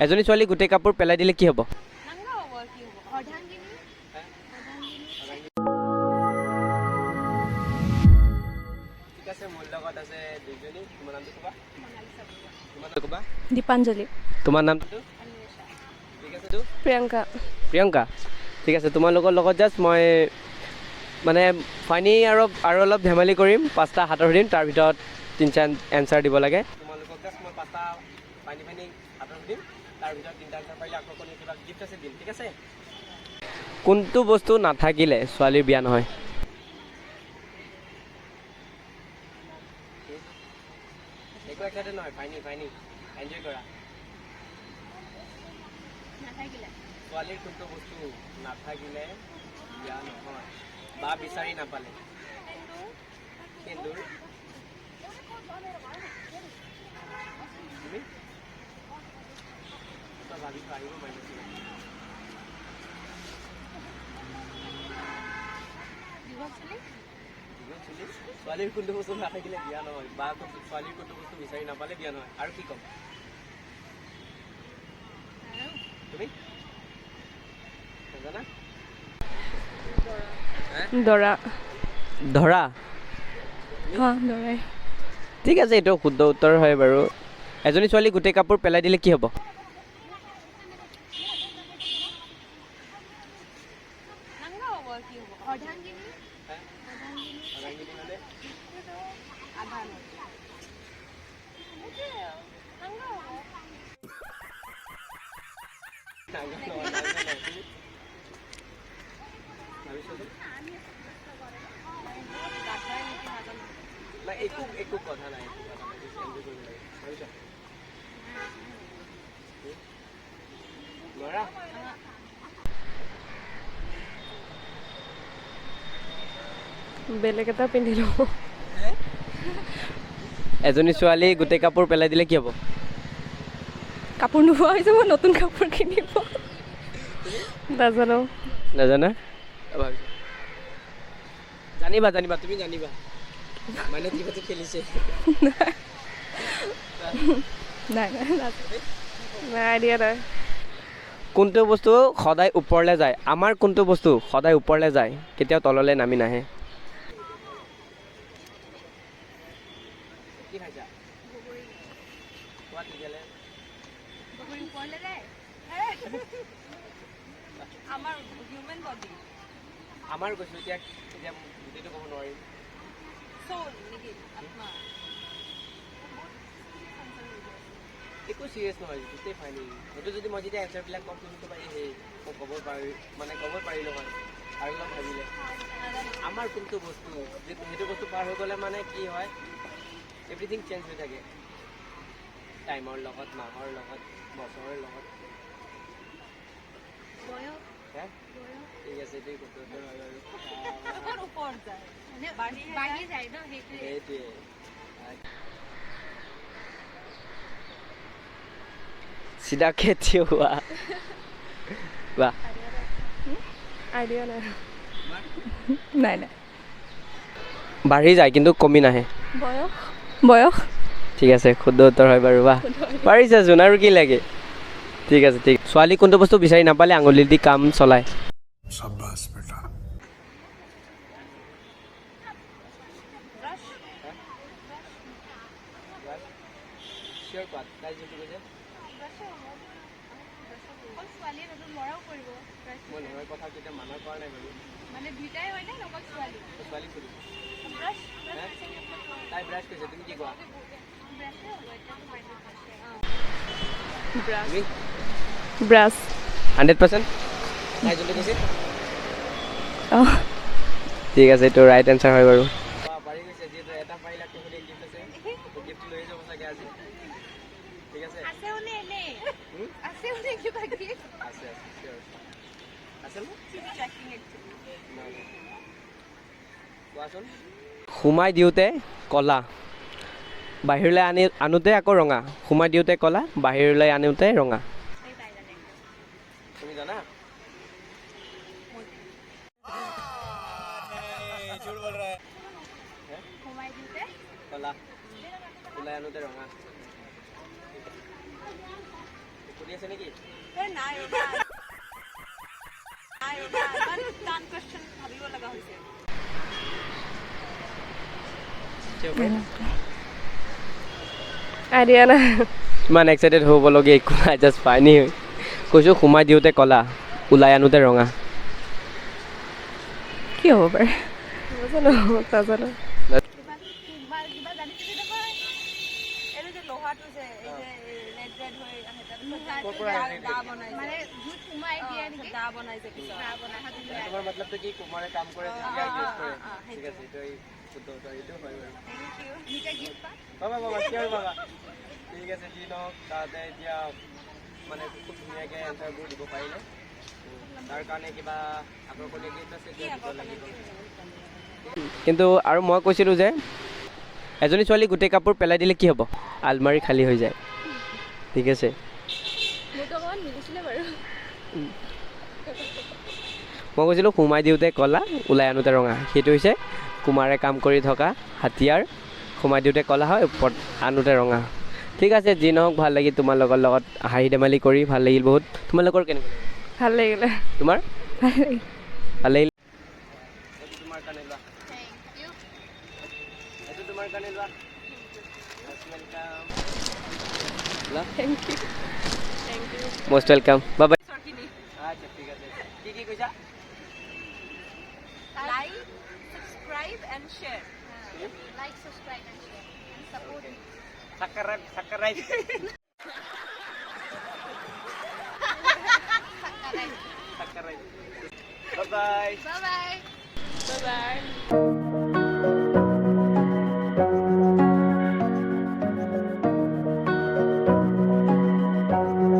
এজনী ছোৱালী গোটেই কাপোৰ পেলাই দিলে কি হ'ব? নাংগা হ'ব। কি হ'ব? অৰ্ধাংগিনী। ঠিক আছে, মোৰ লগত আছে দুজনী। তোমাৰ নামটো ক'বা? তোমাৰ নামটো ক'বা? দীপাঞ্জলি। তোমাৰ নামটো? ঠিক আছে, তো প্ৰিয়ংকা। প্ৰিয়ংকা, ঠিক আছে। তোমালোকৰ লগত জাষ্ট মই মানে ফানী আৰু অলপ ধেমালি কৰিম। পাঁচটা সাঁথৰ সুধিম, তাৰ ভিতৰত তিনিটা এনচাৰ দিব লাগে। তোমালোকক জাষ্ট মই পাঁচটা ফানী ফানী সাঁথৰ সুধিম, তাৰ ভিতৰত তিনিটা এনচাৰ পাৰিলে আকৰ্ষণীয় কিবা গিফ্ট আছে, দিম। ঠিক আছে? কোনটো বস্তু নাথাকিলে ছোৱালীৰ বিয়া নহয়? একো এক্সাইটেড নহয়, ফাইনি ফাইনি এনজয় কৰা। নাথাকিলে? ছোৱালীৰ কোনটো বস্তু নাথাকিলে বিয়া নহয় বা বিচাৰি নাপালে? সেন্দুৰ। তুমি তই ভাবিছো আহিব মাইণ্ডত। দীঘল চুলি। দীঘল চুলি। ছোৱালীৰ কোনটো বস্তু নাথাকিলে বিয়া নহয় বা ছোৱালীৰ কোনটো বস্তু বিচাৰি নাপালে বিয়া নহয়, আৰু কি ক'ম? তুমি নাজানা? দৰা। ধৰা। অঁ, দৰাই। ঠিক আছে, এইটো শুদ্ধ উত্তৰ হয় বাৰু। এজনী ছোৱালী গোটেই কাপোৰ পেলাই দিলে কি হ'ব? নাংগা হ'ব। কি হ'ব? অৰ্ধাংগিনী। অৰ্ধাংগিনী। আধা নহয়, সেইটোৱে আৰু। নাংগা হ'ব। নাংগা নহয়, নাংগা নহয়। তুমি ভাবিছোৱাচোন। গাধাই নেকি, নাজানো। নাই, একো একো কথা নাই, একো কথা নাই। Just enjoy কৰিব লাগে। ভাবিছা? নোৱাৰা? বেলেগ এটা পিন্ধি ল'ব। এজনী ছোৱালী গোটেই কাপোৰ পেলাই দিলে কি হ'ব? কাপোৰ নোহোৱা হৈ যাব, নতুন কাপোৰ কিনিব। নাজানো। নাজানা? ভাবিছা, জানিবা, জানিবা, তুমি জানিবা। মানে কিবাটো খেলিছে। নাই নাই নাজানো। নাই, আইডিয়া নাই। কোনটো বস্তু সদায় ওপৰলৈ যায়? আমাৰ কোনটো বস্তু সদায় ওপৰলৈ যায়, কেতিয়াও তললৈ নামি নাহে? কি খাইছা? কোৱা তেতিয়াহ'লে। বগৰী ওপৰলৈ যায়। আমাৰ হিউমেন বডি। আমাৰ কৈছোঁ, এতিয়া এতিয়া গোটেইটো ক'ব নোৱাৰিম। চ'ল নেকি? আত্মা। একো চিৰিয়াছ নহয়, গোটেই ফাইনেল। সেইটো যদি মই যেতিয়া এনচাৰবিলাক ক'ম, তুমি ক'বা, এই সেই মই ক'ব পাৰি, মানে ক'ব পাৰিলোঁ হয় আৰু অলপ ভাবিলে। আমাৰ কোনটো বস্তু সেইটো বস্তু পাৰ হৈ গ'লে মানে কি হয়, এভৰিথিং চেঞ্জ হৈ থাকে টাইমৰ লগত, মাহৰ লগত, বছৰৰ লগত। বয়স। হে? বয়স। ঠিক আছে, এইটোৱে শুদ্ধ উত্তৰ হয় বাৰু। ক'ত ওপৰত যায়? মানে বাঢ়ি যায় ন, সেইটোৱে। সেইটোৱে। চিধাকে থিয় হোৱা বাহ। আইডিয়া নাই, নাই নাই। বাঢ়ি যায় কিন্তু কমি নাহে। বয়স, বয়স। ঠিক আছে, শুদ্ধ উত্তৰ হয় বাৰু। বাহ, পাৰিছাচোন, আৰু কি লাগে? ঠিক আছে, ঠিক। ছোৱালী কোনটো বস্তু বিচাৰি নাপালে আঙুলি দি কাম চলায়? शाबाश बेटा। ব্ৰাছ। চিয়'ৰ কোৱা, তাই যোনটো কৈছে। ব্ৰাছে হ'ব। অকল ছোৱালীয়ে নতুন, ল'ৰাও কৰিব ব্ৰাছ। মই ল'ৰাৰ কথা কেতিয়া মানা কৰা নাই বাৰু। মানে দুইটাই হয়নে, অকল ছোৱালী? ছোৱালীক সুধিছোঁ। Brush, brush. হে? তাই ব্ৰাছ কৈছে, তুমি কি কোৱা? ব্ৰাছে হ'ব। এতিয়াতো মাইণ্ডত ব্ৰাছে। ব্ৰাছ। তুমি? ব্ৰাছ। 100%? তাই যোনটো কৈছে। অঁ। ঠিক আছে, এইটো ৰাইট এনচাৰ হয় বাৰু। পাৰি গৈছে যিহেতু, এটা পাৰিলে আকৰ্ষণীয় গিফ্ট আছে, গিফ্টটো লৈ যাব চাগে আজি। ঠিক আছে। আছেও নে এনেই? হুম? আছেও নে কিবা গিফ্ট? আছে আছে, চিয়'ৰ আছে ন? Trekking actually. নাই নাই। কোৱাচোন, সোমাই দিওঁতে ক'লা, বাহিৰলৈ আনি আনোতে আকৌ ৰঙা। সোমাই দিওঁতে ক'লা, বাহিৰলৈ আনোতে ৰঙা। এই তাই জানে। তুমি জানা? সোমাই দিওঁতে ক'লা, ওলাই আনোতে ৰঙা। ভাবি আছে নেকি? এই নাই ৰ'বা, নাই ৰ'বা, ইমান টান কুৱেশ্যন ভাবিব লগা হৈছে। আইডিয়া নাই। ইমান এক্সাইটেড হ'বলগীয়া একো নাই, জাষ্ট ফানি হয়। কৈছোঁ, সোমাই দিওঁতে ক'লা, ওলাই আনোতে ৰঙা। কি হ'ব পাৰে? নাজানো, নাজানো। কিবা কিবা কিবা জানিছিলি নহয়। এইটো যে লোহাটো যে, এই যে ৰেড ৰেড হৈ আহে, তাৰপিছত দা বনাই, মানে জুইত সোমাই দিয়ে নেকি? দা বনাই যে পিছত। দা বনাই হাতত। তোমাৰ মতলবটো কি, কুমাৰে কাম কৰে যেতিয়া ইউজ কৰে? ঠিক আছে, এইটো শুদ্ধ উত্তৰ, এইটো হয় বাৰু। Thank U. নিজে গিফ্ট পা। বাবা বাবা, কিয় বাবা? ঠিক আছে, যি নহওক, তাতে এতিয়া মানে খুব ধুনীয়াকৈ এনচাৰবোৰ দিব পাৰিলে। তাৰ কাৰণে কিবা আকৰ্ষণীয় গিফ্ট আছে, দিব লাগিব। কিন্তু আৰু মই কৈছিলোঁ যে এজনী ছোৱালী গোটেই কাপোৰ পেলাই দিলে কি হ'ব? আলমাৰি খালী হৈ যায়। ঠিক আছে। মোৰতো অকণমান মিলিছিলে বাৰু। মই কৈছিলোঁ, সোমাই দিওঁতে ক'লা, ওলাই আনোতে ৰঙা। সেইটো হৈছে কুমাৰে কাম কৰি থকা হাতিয়াৰ। সোমাই দিওঁতে ক'লা হয়, ওপৰত আনোতে ৰঙা। ঠিক আছে, যি নহওক, ভাল লাগিল তোমালোকৰ লগত হাঁহি ধেমালি কৰি, ভাল লাগিল বহুত। তোমালোকৰ কেনেকুৱা লাগিল? ভাল লাগিলে। তোমাৰ? ভাল লাগিল। ভাল লাগিল। এইটো তোমাৰ কাৰণে লোৱা। Thank U. এইটো তোমাৰ কাৰণে লোৱা। Welcome. Thank U, thank U. Most welcome, bye bye. আচ্ছা, ঠিক আছে। কি কি কৈছা? Like, subscribe and share. Like, subscribe and share and support. Subscribe, subscribe, subscribe. Bye bye. Bye bye. Bye bye.